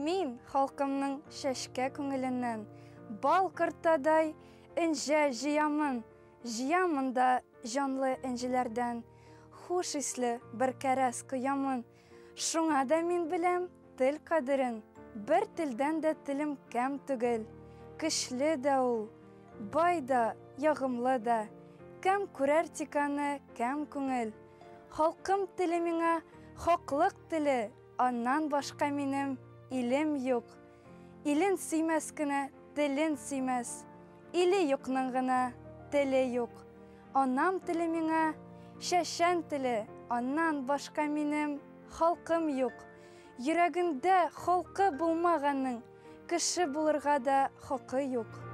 Мин халҡымдың шәшкә күңеленән бал ҡортадай энҗе җыямын, җыямын да җанлы энҗеләрдән хуш исле бер кәрәз коямын. Шуңа да мин беләм тел кадерен, бер телдән дә телем кәм түгел. Көчле дә ул, бай да, ягымлы да, кем күрер тик аны кәм күңел. Халкым теле миңа хаклык теле, аннан башка минем илем юк. Илен сөймәс кенә телен сөймәс, иле юкның гына теле юк. Анам теле миңа чәчән теле, аннан башка минем халкым юк. Йөрәгендә халкы булмаганның кеше булырга да хакы юк.